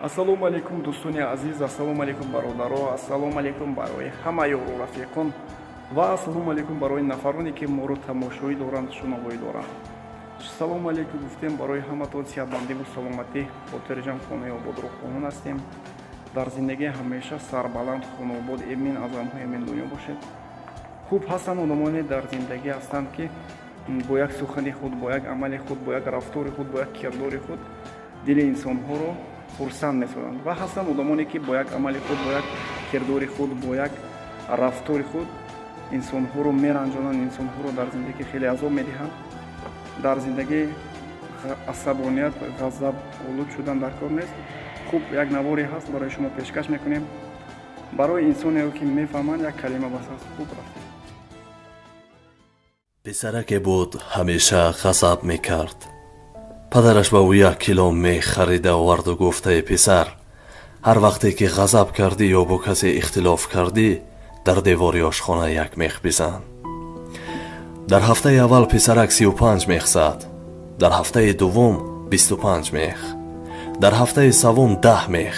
Ассалому алайкум, дӯстони азиз, ассалому алайкум, бародаро, ассалому алайкум барои ҳама ёру рафиқон ва ассалому алайкум барои нафароне, ки моро тамошоӣ доранд, шунавоӣ доранд. Салому алайкум гуфтем барои ҳаматон, сиҳатмандиву саломатӣ, хотирҷам, хонаи ободро хоҳон ҳастем. Дар зиндагӣ ҳамеша сарбаланд, хонаобод, эмин аз ғамҳои эмин дунё бошед. Хуб, ҳастанд одамоне дар зиндагӣ ҳастанд, ки бо як сухани худ, бо як амали худ, бо як рафтори худ, бо як кирдори худ дили инсонҳоро хурсанд месозанд ва ҳастанд одамоне, ки бо як амали худ, бо як кирдори худ, бо як рафтори худ инсонҳоро меранҷонанд, инсонҳоро дар зиндагӣ хеле азоб медиҳанд. Дар зиндагӣ асабоният, ғазаб олуд шудан дар кор нест. Хуб, як наворе ҳаст, барои шумо пешкаш мекунем. Барои инсоне, ки мефаҳманд, як калима бас аст. Хуб, рафтем. Писараке буд, ҳамеша ғазаб мекард. Падараш ба ӯ 1 кило мех харида оварду гуфт: «Эй писар, ҳар вақте ки ғазаб кардӣ ё бо касе ихтилоф кардӣ, дар девори ошхона як мех бизан». Дар ҳафтаи аввал писарак 35 мех зад, дар ҳафтаи дуввум 25 мех, дар ҳафтаи саввум 10 мех.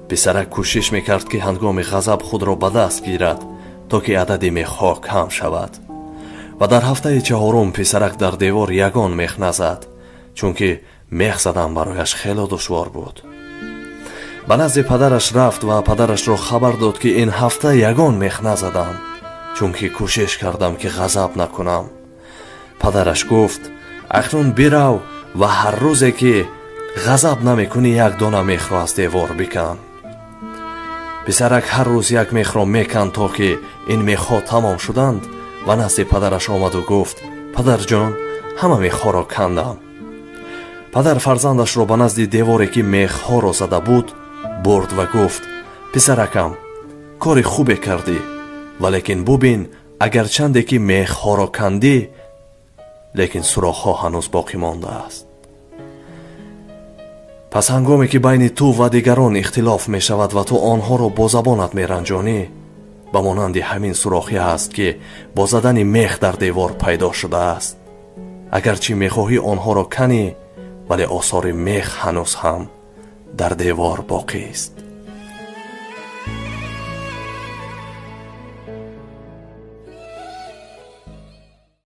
Писарак кӯшиш мекард, ки ҳангоми ғазаб худро ба даст гирад, то ки адади мехҳо кам шавад. Ва дар ҳафтаи чаҳорум писарак дар девор ягон мех назад, чунки мех задан барояш хело душвор буд. Ба назди падараш рафт ва падарашро хабар дод, ки ин ҳафта ягон мех назадам, чунки кӯшиш кардам, ки ғазаб накунам. Падараш гуфт: «Акнун бирав ва ҳар рӯзе ки ғазаб намекунӣ, як дона мехро аз девор бикан». Писарак ҳар рӯз як мехро меканд, то ки ин мехҳо тамом шуданд ва назди падараш омаду гуфт: «Падарҷон, ҳама мехҳоро кандам». Падар фарзандашро ба назди деворе, ки мехҳоро зада буд, бурд ва гуфт: «Писаракам, кори хубе кардӣ, валекин бубин, агарчанде ки мехҳоро кандӣ, лекин сурохҳо ҳанӯз боқӣ мондааст. Пас ҳангоме ки байни ту ва дигарон ихтилоф мешавад ва ту онҳоро бо забонат меранҷонӣ, ба монанди ҳамин сурохӣ аст, ки бо задани мех дар девор пайдо шудааст. Агарчи мехоҳӣ онҳоро канӣ, вале осори мех ҳанӯз ҳам дар девор боқист».